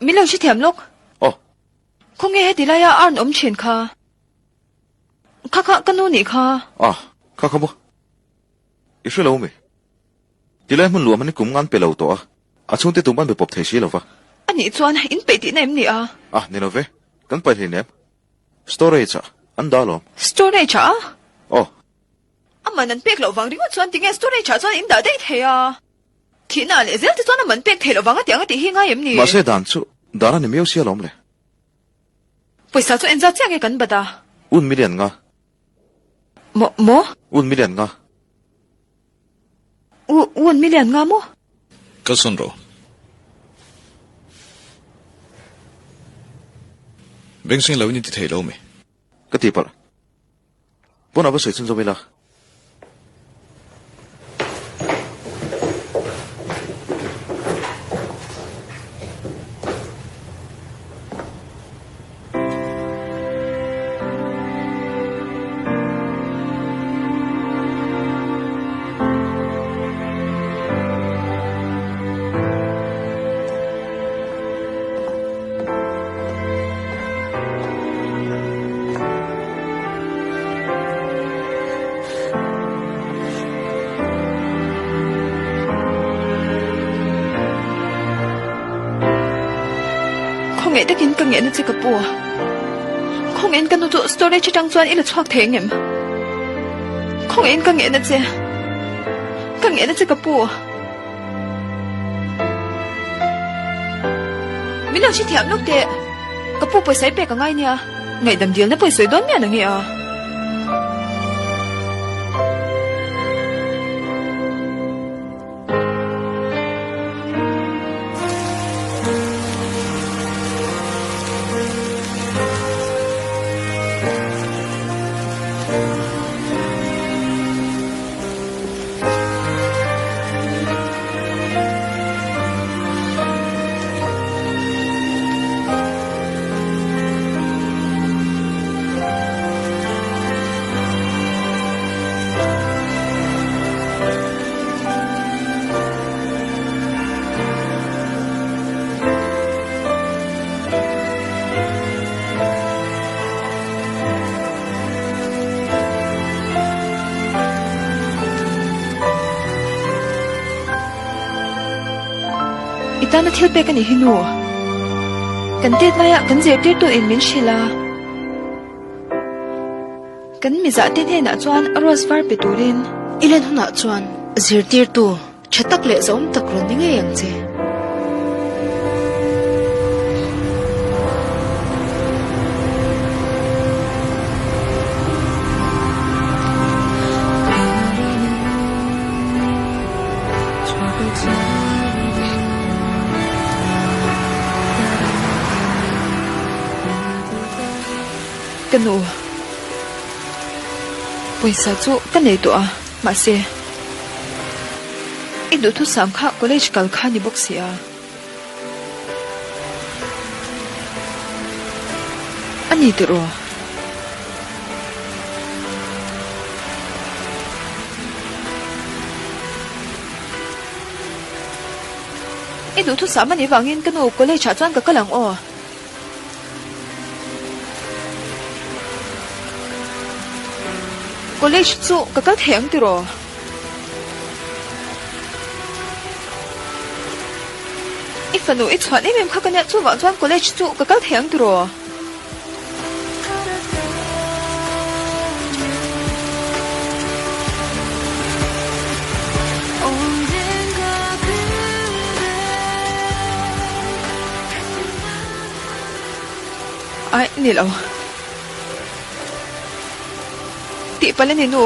Min lo hrethiam lawk. Aw. Khawnge heti laia arn awm thin kha? Kha kha ka nu nih kha. A, kha kha maw? I hre lo mi? Tilai hmun luah hman i kum ngan pe lo tawh a, a chhungte tum an be pawp thei si lo va. A nih chuan in peih tihna em ni a? A, ni lo ve. Kan paih hleinem. Storage ah an dah alawm. Storage ah? Aw. A man an pek loh vang ringawt chuan tinge storage ah chuan in dah daih thei a? Thihna ah leh zel te chuan a man pek theih loh vang a tiang a tih hi ngai em ni? Mahse dan chu dan a ni miau sia alawm le. Pawisa chu engzat chiah nge kan bat a? Un million nga. Maw? Maw? Un million nga. U, un million nga maw? Kalsawn rawh. Bengchheng lo in i ti thei lo mi? Ka ti palh. Pawnah va sawi chhunzawm ila. Khawngaih takin ka ngeihna che ka pu a. Khawngaihin ka nu chu storage atang chuan i la chhuak thei ang em? Khawngaihin ka ngeihna che. Ka ngeihna che ka pu. Min lo hrethiam lawk teh. Ka pu pawisa i pek a ngai nia. Ngaihdam dilna pawh i sawi dawn miah nange a. I tana thil pek a nih hi nu. Kan tet laia kan zirtirtu in min hrilh a. Kan mizah te hnenah chuan rose var pe turin. I len hunah chuan zirtirtu tha tak leh zahawm tak rawn ni ngei ang che. Ka nu, pawisa chu ka nei tawh a, mahse i duhthusam kha college kal kha ni bawk si a. A ni tiraw? I duhthusam a nih vangin ka nu college ah chuan ka kal ang aw. College chu ka kal thei ang tiraw? I fanu i chhuan em em kha ka nia chuvang chuan college chu ka kal thei ang tiraw? Ai ni lo. Tihpalh a ni nu.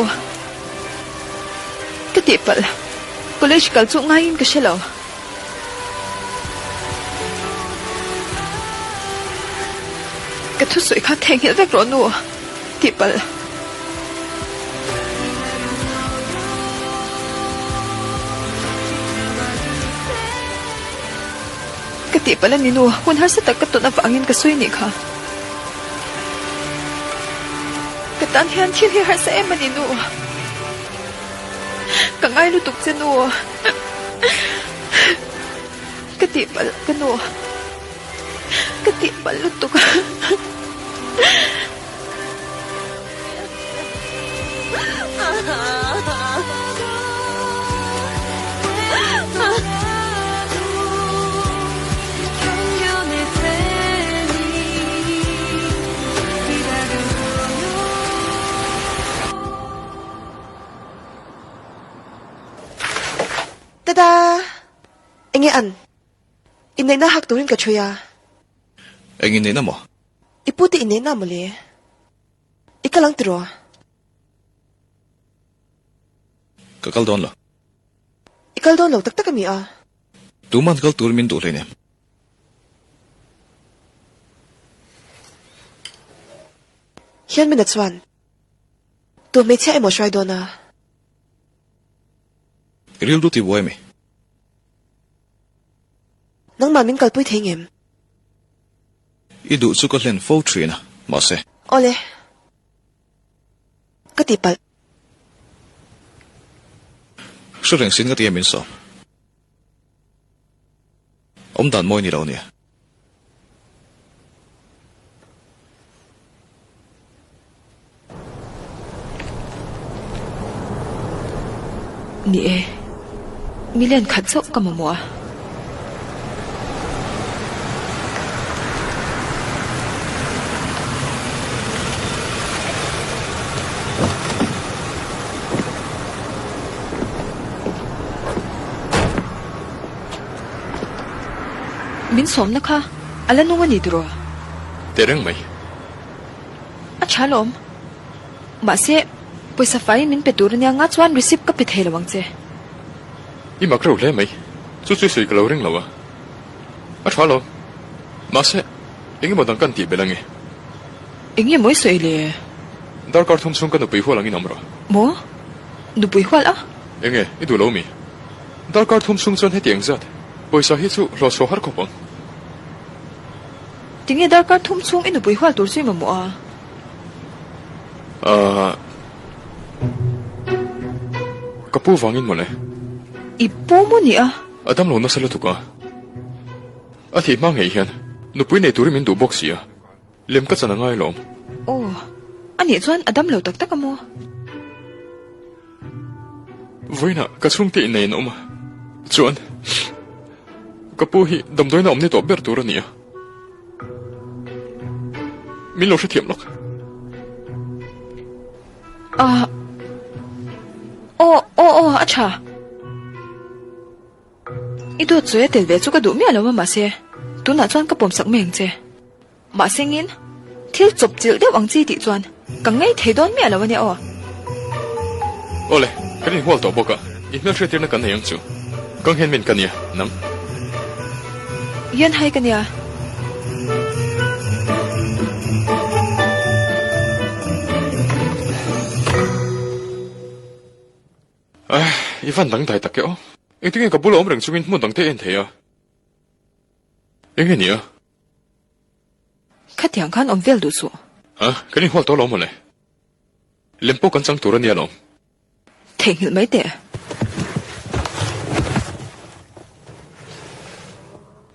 Ka tihpalh. College kal chu ngaiin ka hre lo. Ka thusawi kha theihnghilh vek rawh nu. Tihpalh. Ka tihpalh a ni nu, hun harsa tak ka tawn avangin ka sawi nih kha. Ka tan hian thil hi harsa em a ni nu. Ka ngai lutuk che nu. Ka. Ka tihpalh ka nu. Ka tihpalh lutuk a. Tada! Enge an? Inneihna hak turin ka chhui a. Eng inneihna maw? I pute inneihna mawle. I kal ang tiraw? Ka kal dawn lo. I kal dawn lo tak tak a mi a? Tuman kal tur min duh hleinem. Hian mina chuan tu hmeichhia emaw hruai dawn a? I rilru ti buai mi? Nangmah min kalpui thei ngem? I duh chu ka hlen fo thin a, mahse. Awle. Ka ti palh. Hre reng sin ka ti em min sawm. Awm dan mawi ni lo nia. Ni e, million khat chauh ka mamawh a. Min sawmna kha a la nung a ni tiraw? Tehreng mai. A tha lawm. Mahse, pawisa fai min pe tur ania nga chuan receipt ka pe thei lo ang che. I mak reuh hle mai. Chu chu sawi ka lo ring lo a. A tha lawm. Mahse, eng emaw dang kan tih belh ange. Eng nge mawi sawi le? Darkar thum chhung ka nupui hual angin awm rawh. Maw? Nupui hual a? Eng nge, i duh lo mi? Darkar thum chhung chuan heti eng zat pawisa hi chu hlawh chhuah har khawp ang. Tinge darkar thum chhung i nupui hual tur chu i mamawh a? Ahh. Ka pu vangin mawle. I pu maw ni a? A damlo nasa lutuk a. A thih hma ngei hian nupui nei turin min duh bawk si a. Lem ka chan a ngai lawm. Aw, anih chuan a damlo tak tak a maw? Vawiinah ka chhungte innei an awm a, chuan ka pu hi damdawiina awm ni tawh ber tur a ni a. Min lo hrethiam lawk. Ah, aw, aw, aw, a tha. I dawt sawi a tel ve chu ka duh miah lo a mahse tunah chuan ka pawmsak mai ang che. Mahse ngin thil chawp chilh deuh ang chi tih chuan ka ngei thei dawn miah lo ania aw. Awle, kan inhual tawh bawk a, i hmelhriattirna kan nei ang chu. Kang hian min ka nia, nang. Yan hai ka nia. Ahh, i van dangdai tak e aw. Engtinge ka bula awm reng chungin hmun dangte en thei a? Enge nia? Khatiang khan awm vel duh suh. A, kan inhual tawh lo mawle. Lem pawh kan chang tur a nia lawm. Theihnghilh mai teh.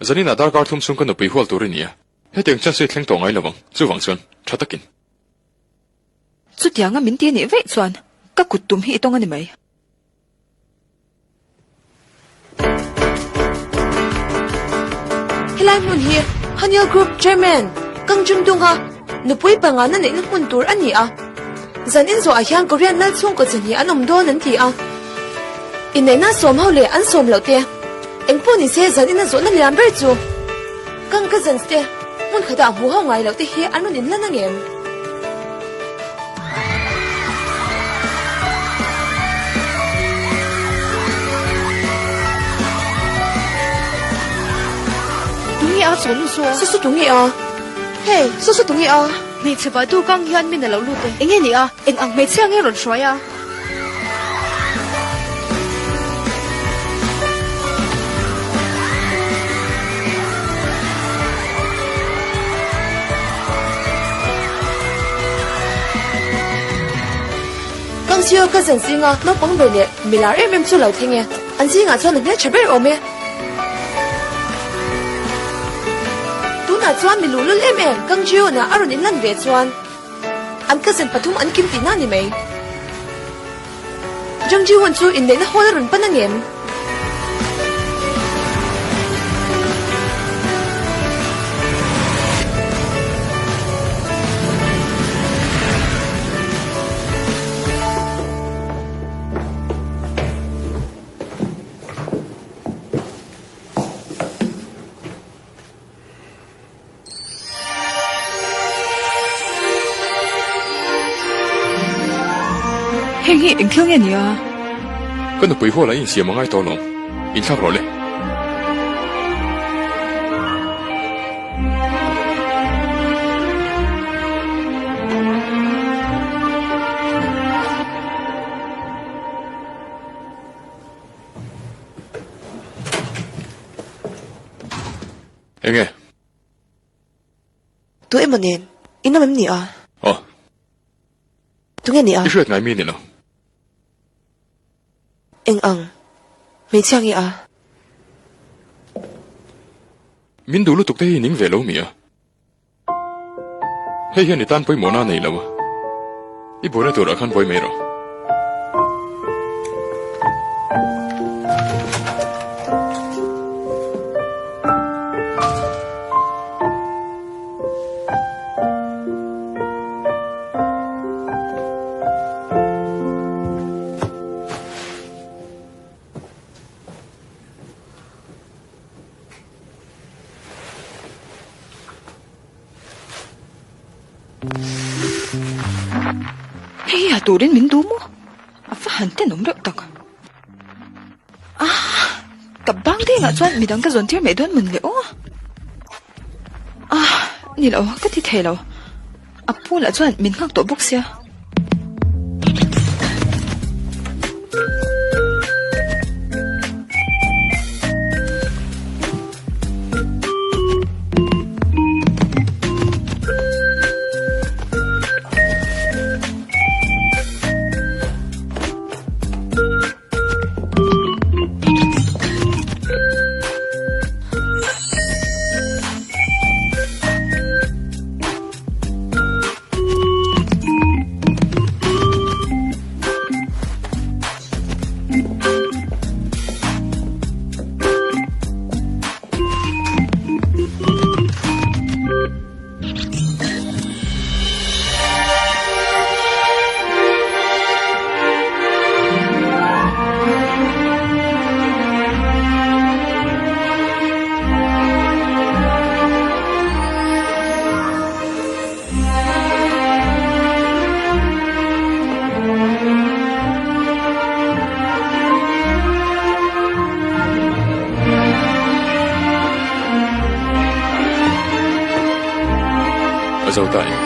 Zaninah darkar thum chhung ka nupui hual tur i nia. Hetiang chance hi thleng tawh ngai lo ang, chuvang chuan tha takin. Chutianga min ti a nih vaih chuan ka kut tum hi i tawng a ni mai. Helai hmun hi Haniel Group Chairman Kang Jun Dung-a nupui pangana neihna hmun tur a ni a. Zan inzawhah hian Korean lal chhungkaw chahnih an awm dawn an ti a. Inneihna sawm ho leh an sawm loh te engpawh ni se zan ina zawhna lian ber chu Kang cousins te hmun khatah hmuh ho ngai loh te hi an rawn inlan ang em? Tunge a chaw lu saw? Susu tunge a? Hey, susu tunge a? Hmeichhe vaitu kang hian min a lo lut e. Enge ni a? Eng ang hmeichhia nge rawn hruai a? Kang Sio cousin zinga naupang ber leh milar em em chu lo thleng e. An zingah chuan a hmeltha ber awm e. Tunah chuan mi luhlul em em Kang Ji-hoon-a a rawn inlan ve chuan an cousin pathum an kim tihna a ni mai. Jung Ji-hoon chu inneihna hall a rawn pan angem? Heng hi eng thil nge nia? Ka nupui hual a insiam a ngai tawh alawm. Inthlak rawh le. Enge? Tu emaw nen in awm em ni a? Aw. Tunge ni a? I hriat ngai mi ni lo. Eng ang? Hmeichhia nge a? Min duh lutuk te hi ning ve lo mi a? Hei hian i tan pawimawhna a nei lo a, i buaina turah khan buai mai rawh. Hei hi ha turin min duh maw? A va han tenawm reuh tak. Ah, ka bang dengah chuan midang ka zawn tir mai dawn mawn le aw. Ah, ni lo, ka ti thei lo. A pu lah chuan min nghak tawh bawk sia. A zo ta em?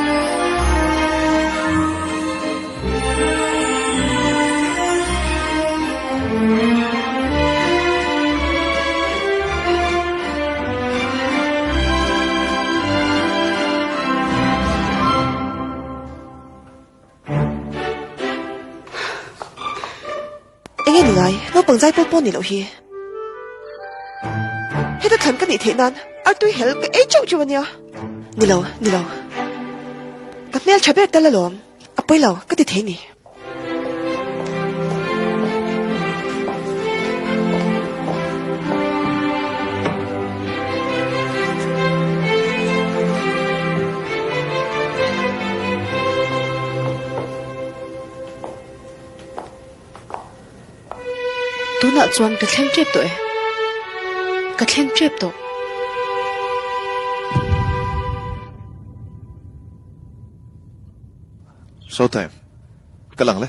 Enge ni ngai, naupang zai pawh pawh ni loh hi. Heta thlan ka nih theih nan artui hel ka ei chauh chauh ania. Ni lo, ni lo. Ka hmel tha ber tal alawm. A pawi lo, ka ti thei ni. Tunah chuan ka thleng tep tawh e. Ka thleng tep tawh. Showtime. Ka lang le.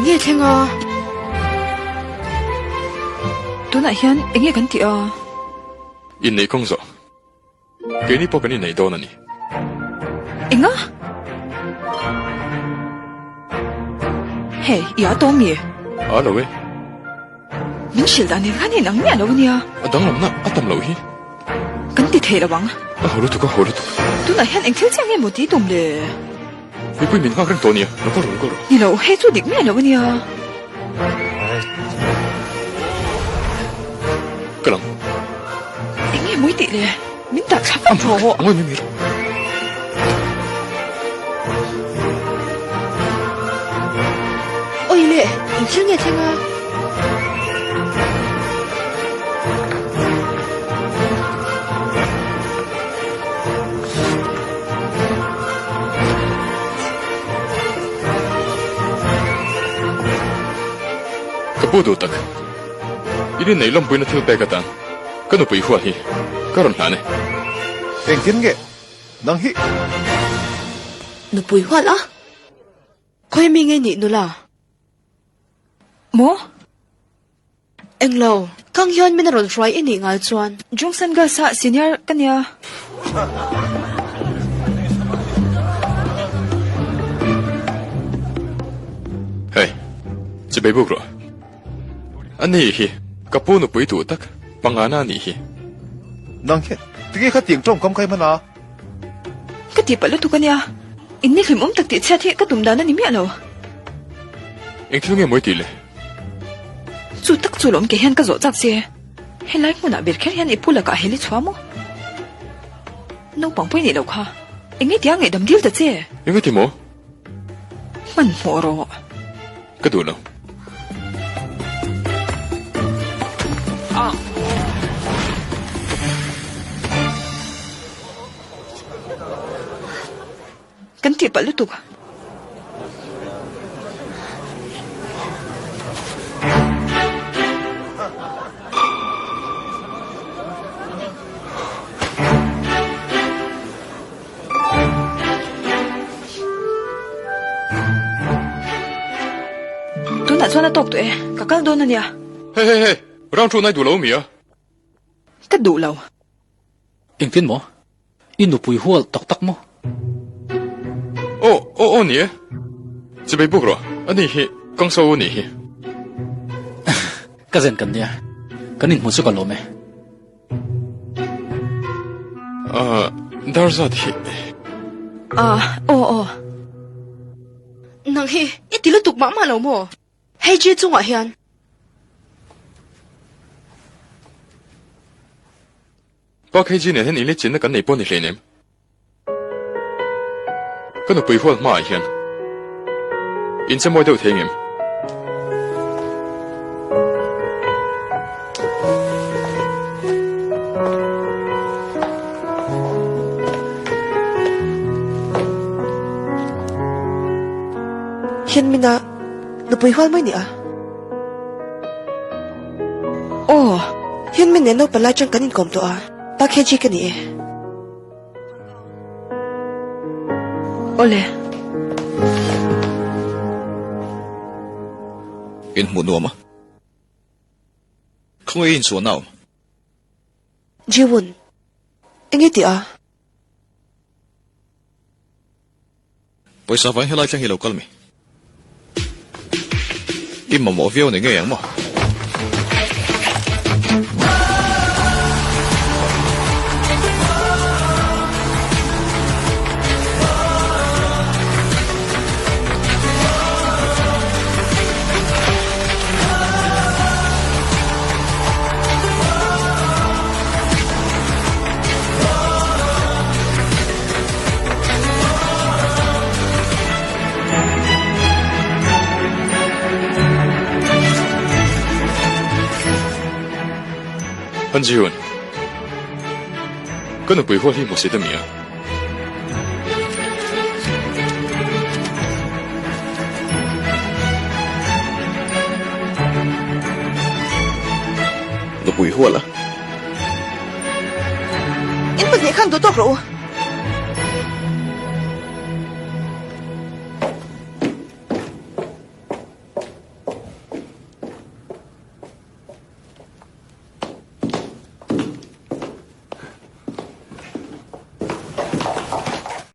Enge thleng a? Tunah hian enge kan tih a? Inneih kawng zawh. Keini pawh kan inneih dawn a ni. Enga? Hei, i a tawm mi? A lo e. Min hrilh dan nen khan in ang miah lo a nia. A danglamna a tam loh hi. Kan ti thei lo ang. A haw lutuk, a haw lutuk. Tunah hian eng thil chiah nge maw ti tum le? Mipui min nghak reng tawh a nia, lo kal rawh, lo kal rawh. Ni lo, hei chu dik miah lo a nia. Ka lang. Eng nge mawi tih le? Min dah thla vat rawh. A ngawi mai mai rawh. Awi le, eng thil nge thleng a? Ka pu duh tak, i rin nei lawmpuina thil pek atan ka nupui hual hi ka rawn hlan e. Engtin nge nang hi? Nupui hual a? Khawi mi nge nih nula? Maw? Englo, Kang hian min a rawn hruai i nih ngai chuan. Jungsan Girls ah senior ka nia. Hey, chibei buk rawh. A ni hi, ka pu nupui duh tak, pangana a nih hi. Nang hian tinge kha tiang tawngkam kha i hman a? Ka tihpalh lutuk a nia, in ni hlimawm tak tih chhiat hi ka tum dan a ni miah lo. Eng thil nge mawi tih le? Chu tak chu lawm ke hian ka zawh chak che. Helai hmunah ber kher hian i pu lakah hel i chhuah maw? Naupang pawh i nih loh kha. Eng nge tia ngaihdam dil ta che? Eng nge ti maw? Hmanhmawh rawh. Ka duh lo. Kan tih palh lutuk. Tunah chuan a tawk tawh e, ka kal dawn a nia. Hey hey hey, round thu nai duh lo mi a? Ka duh lo. Engtin maw? I nupui hual tak tak maw? Aw, aw, aw ni e. Chibei buk rawh, ani hi kawng so u nih hi. Ka zen kan nia, kan inhmu chu ka lawm e. Ah, dar zat hi. Ah, aw, aw. Nang hi, i ti lutuk mah mah lo maw? Hei G chungah hian. Park Hye-ji nen hian inlitchinna kan nei pawh ni hleinem. Ka nupui hual hmaah hian inche mawi deuh thei ngem? Hyunmin-a nupui hual mai nia. Aw. Hyunmin nen naupang lai chang kan inkawm tawh a, Park Hye-ji ka ni e. Awle. In hmuh nuam a. Khawngaih i inchhuahna a awm. Jiwoon, eng i tih a? Pawisa vang helai thleng hi lo kal mi. I mamawh viau ni ngei ang maw? Han Ji-hoon, ka nupui hual hi hmusit a mi a? Nupui hual a? In pahnih khan duh tawk rawh u.